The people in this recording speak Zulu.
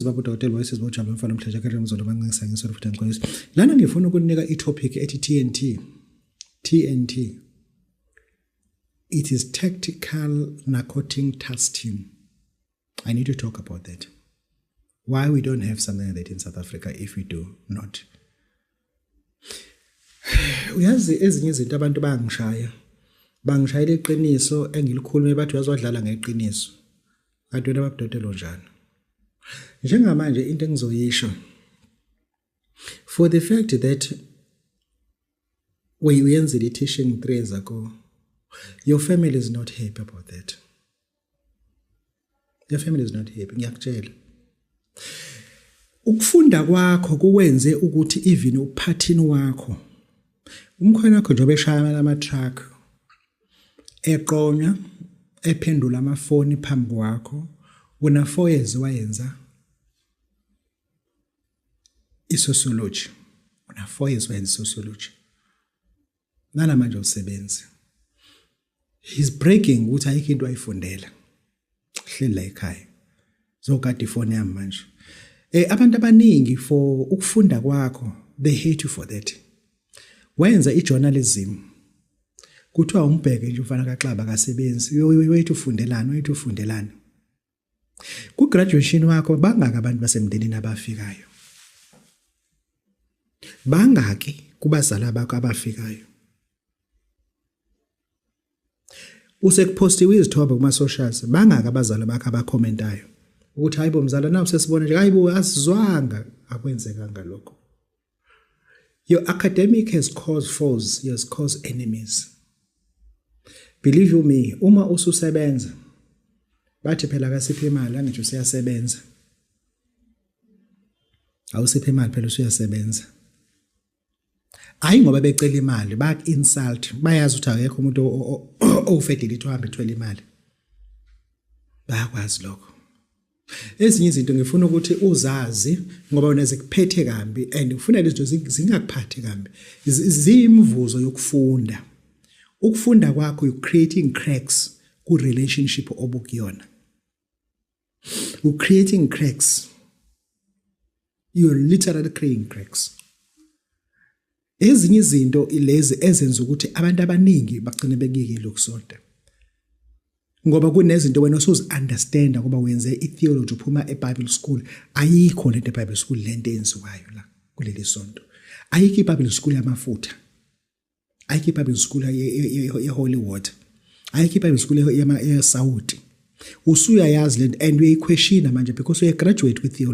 Baba udokotela wayesizwa ujabula mfana omhlanje akhe mzolo bancisa ngisolo futhi ngixolisa. Lana ngifuna ukunika i-topic ethi TNT. TNT. It is tactical narcotic task team. I need to talk about that. Why we don't have something like that in South Africa if we do not. Uyazi ezinye izinto abantu bayangishaya. Bangishayela iqiniso engilikhulume bathi uyazi wadlala ngeqiniso. Kanti wena babudodelo njani? Njengamanje into engizoyisho for the fact that uyenzile i-teaching 3 years ago, your family is not happy about that. Your family is not happy, ngiyakutshela. Ukufunda kwakho kuwenze ukuthi even uphathini wakho umkhwena wakho njengoba eshaya ama-truck eqonywa ephendula amafoni phambi kwakho una 4 years wayenza i-sociology, una 4 years wayenza i-sociology, nana manje usebenzi. He's breaking ukuthi ayikho into ayifundela, hleli la ekhaya zogada ifoni yami manje. Abantu abaningi for ukufunda kwakho, they hate you for that. Wenza ijournalism, kuthiwa umbheke nje ufana kaXaba kasebenzi, wethu ufundelana, wethu ufundelana. Ku graduation wakho bangaka abantu basemndenini abafikayo? Bangaki kubazali bakho abafikayo? Usekuphostiwe izithombe kuma socials, bangaka abazali bakho abakhomentayo ukuthi hayibo mzala, nawu sesibona nje, hayibo asizwanga? Akwenzekanga lokho. Your academic has caused foes, has caused enemies. Believe you me, uma ususebenza bathi phela akasiphe imali, angithi useyasebenza, awusiphe imali phela usuyasebenza. Hayi ngoba becela imali, baku insult, bayazi ukuthi akekho umuntu owufedile uhambe ethwele imali, bayakwazi lokho. Ezinye izinto ngifuna ukuthi uzazi ngoba wena zikuphethe kambi and ufuna lezi zinto zingakuphathi kambi. Ziyimvuzo yokufunda. Ukufunda kwakho, you creating cracks ku relationship obukuyona. You creating cracks, you're literally creating cracks. Ezinye izinto ilezi ezenza ukuthi abantu abaningi bagcine bekuyekile ukusonta ngoba kunezinto wena osuzi-understanda ngoba wenze i-theology, uphuma e-Bible school. Ayikho lento e-Bible school, lento eyenziwayo la kuleli sonto. Ayikho i-Bible school yamafutha, ayikho i-Bible school ye-holy water, ayikho i-Bible school yesawuti. Usuyayazi lento and uyayiquestiona manje because uya-graduate with theology.